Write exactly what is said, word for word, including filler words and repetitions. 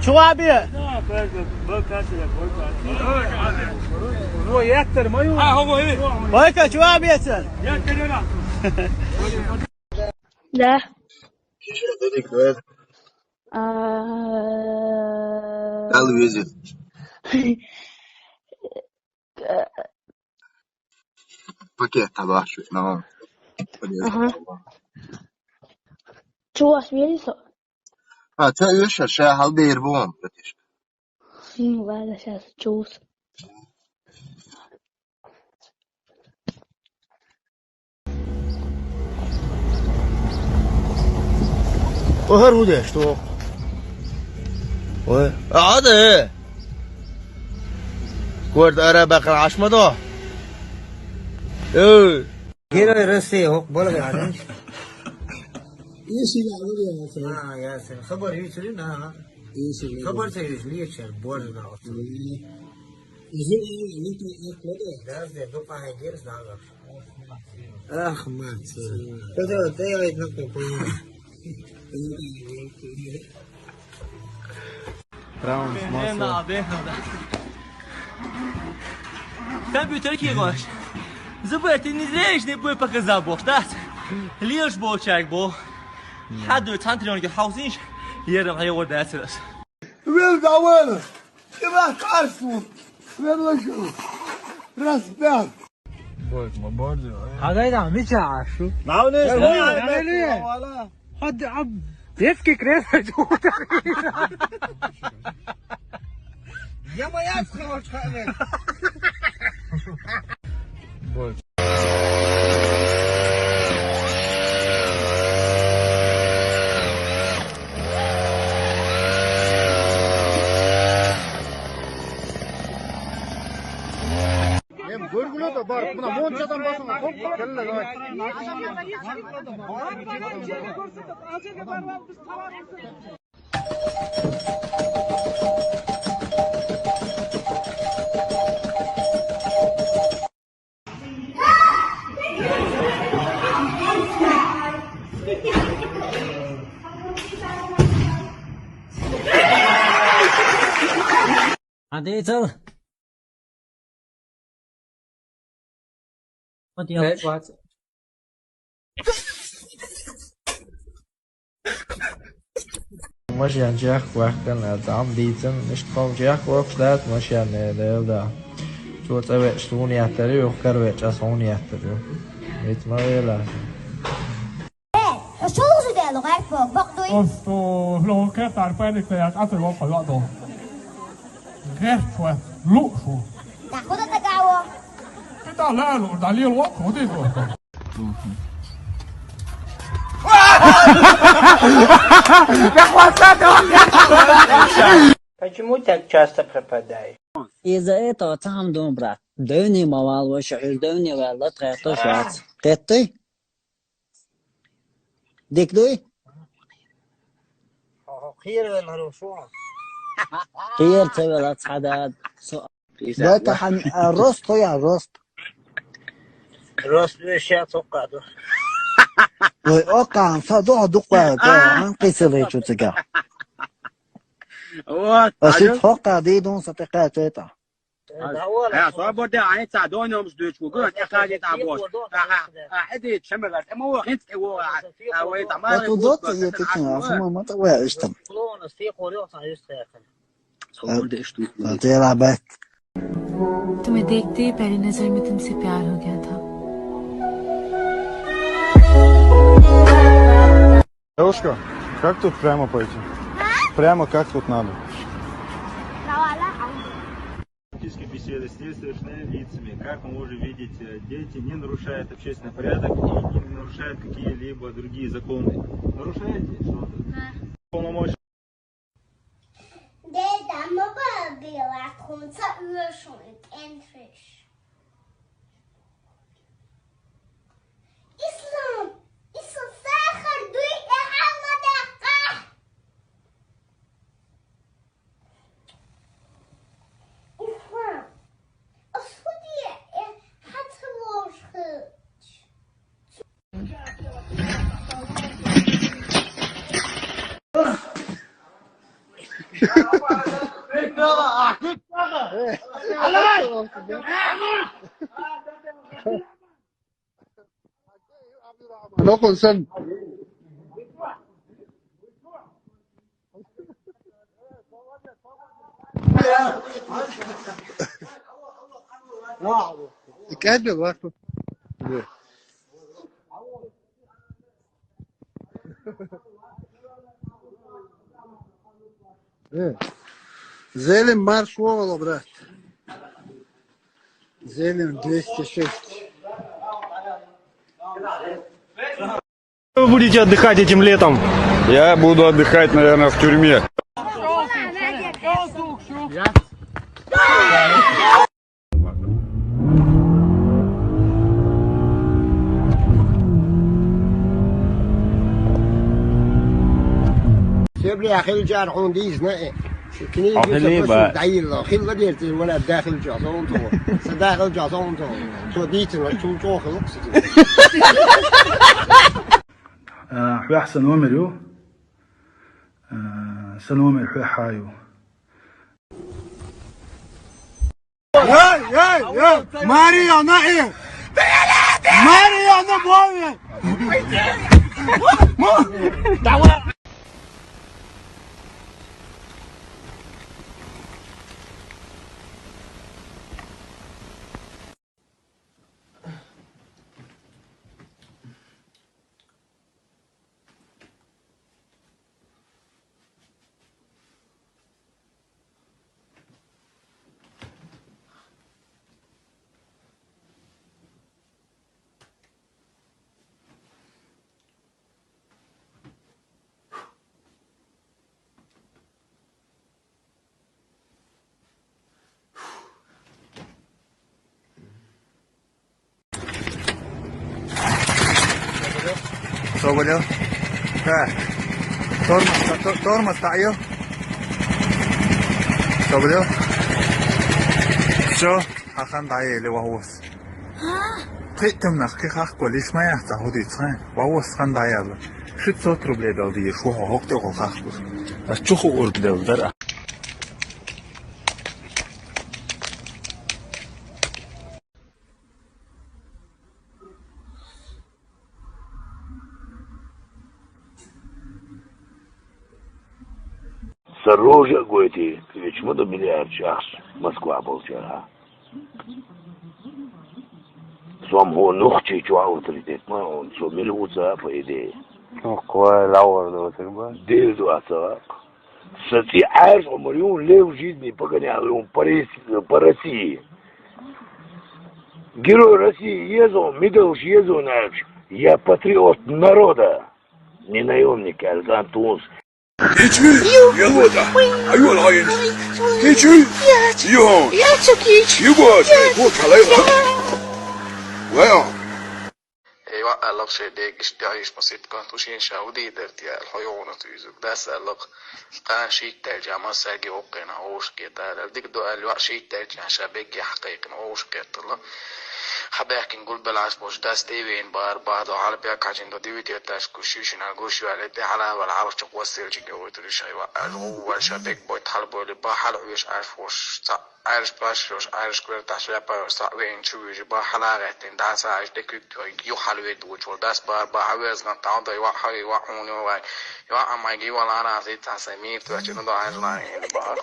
Чувабе. Вайка, чувабе цар. Да. А. Дал везет. Пакет табаш, но. Ага. Чуваш верисо? А, чё ещё, ща халбер бом, братишка. Ну ладно, сейчас чувс. Ой, Рудя, что? Ой, а, да. Город Арабака Ашмадо. Эй. Герой России, ок, боло. Иши ягы ясен. А, ясен. Хабар ючрин, а. Иши. Хабар ча ючрин, ючер, боже, да. Иши ягы ючрин, а, да. Да, да, да, да, да. Ахмат. Кто-то делает на кухне. Прямо с маслом. Компьютер кигош. Забыти не зря, не бой показал бог, да? Лишь бочак бог. Хадо центрионки хаусинш. Ерам хайор дацрас. Вел давал. Кира карсу. Вел лошо. Разбял. Хагайда мича ашу. Навне. Хадди аб детский кресло. Я моя схожка. Эм гөргүлө да бар, мына мончадан басыңа соң келе, давай. Hadi, çal. Hadi, yavaş. Машина чехвахтан, а там дийцэн, ишт хом чехвахтат, машина дэл да. Цо цавеч суньяттар ю, хкарвеч а суньяттар ю. Вит ма вела. Э, хьо шолгӀа шу даьлла гӀайрпо, бакъдуй? Оссо, хьо кхетар паникта яц, ацай воккха йоӀ до. ГӀерт шо, луъ шу. ДӀахуда дагаву? Кита лаьлу, дӀалел воккха, худий до. Почему так часто пропадаешь? Из-за этого цхьа хӀама ду, брат. Девни ма валла, ваша хьуьжа девни ваьлла, тхетта шац. Кхеттой? Дика дуй? Кхера венна хӀара шу. Кхера ца вела цхьа дада. Со- Да, это хьан, а, рост, хӀо я, рост. Рост вешья цоккха ду. Ой, оккха, са духьа дукха, да, хьан кхесилай чу цига. Вот, а шит хӀокха дийдун са тӀекхаьчайтӀа. Э, свобода, а это дойномс дочку, говорит, я ходит а вот. А, а, а, это чем это? Ему хинт его, а, а, вы там, а, вот, вот, я вот, такие, а, а, сама, мата, вы, а, что? Словно, все хорёса, есть это. Свобода, что? А, а, ты лабет. तुम्हें देखते ही पहली नजर में तुमसे प्यार हो गया था। Девушка, как тут прямо пойти? А? Прямо как тут надо? Политические беседы с несовершеннолетними лицами. Как мы можем видеть, э, дети не нарушают общественный порядок и не нарушают какие-либо другие законы. Нарушаете что-то? Да. Полномочия. Деда, ма бара била, тхуна ца оьшу и кӀентараш. Ислам, Ислам, сахар дуй, э, хьалма даккха? Ислам, ас хӀу де, э, хьа ца лош хилча? Nokon sen. Ikad de var. Э, Зелим марш вогӀала, брат. Зелим двести шесть. Вы будете отдыхать этим летом? Я буду отдыхать, наверное, в тюрьме. Себле хилчӀара хьуна дийцина э. Книга Ахили юсуф ба. Дайилла. Хилла дерти вала дахил чо, сон то. Са дахил чо, сон то. Со дийцина, чул чо хилла. А, хьвяхь сан номер ю. А, сан номер хьвяхь ю. Эй, эй, эй! Мария, на, э! Мария, на, бой! Давай! Соболев. Так. Тормоз, то-, тормоз таъил. Соболев. Всё. Хахан дӀаели вагьус. Кхиътамнах кхин хахква лиш ма яхца хӀу дицхъе. Вагьус хан дӀаяла. Ши цот рубле дал дийш, вагьу хӀокъ тӀехула хахкур. Ас чуху урд дал дара. Са рожа а гойти, кхечма ду миллиард шахс Москва болчара. Сом хӀу нухчи чу авторитет ма, он со мир вуца, по идее. Ну, квай лавр доцик ба. Дил ду ацавак. Са цӀи Ӏаьржа Ӏумар юн лев жизни погонял юн по Рес-, по России. Герой России езон, медалш езон аьлча, я патриот народа. Не наёмник, аьлла, кӀант тунс. Кичи? Ю. Ягода. Аюл гӀайин. Кичи? Яч. Юн. Ячу кич. Югоч. Яч. Вот, халай. Яч. Вао. Эй, ваъ, аьлла, шей дег иштта йиш ма ситкан, ту шин ша удий дерт, я, хьо йогӀуна туйзуг. Дас аьлла, кхана шийттаьлча, ма саги оккхина, ош гетар. Дик ду аьлла, ваъ, шийттаьлча, ша бегги хьакхайкхина, ош геттала. Хьабаьхкин гулбелаш бош, дас тӀевен бар, бадо, хьала бяк хьачин до, дивит етташ, куш, шишина, гуш, ваьле, те хьала, вала, хьала, чу, косил, чу, геой, тури, шай, ваъ, аьлла, ваъ, ша бег бойт, хьала, бойли, ба, хьала, уьш, аш, фош, ца. Ӏаьржа паш йолуш, Ӏаьржа коьртахь шаьпа йолуш, цхьаъ веана чу вуьйжи, бахьа хьалагӀеттина, дӀа ца Ӏаьржа, де куьг тойга, юха хьалаведда вучу волу дас бара, бахьа везган, тхьаьна дай ваъ, хьай ваъ, хьуна ваъ, ваъ, амайга йолу арахь, зиц цхьа сайн мийра тоьхча, ну, до Ӏаьржа лан, бахьа.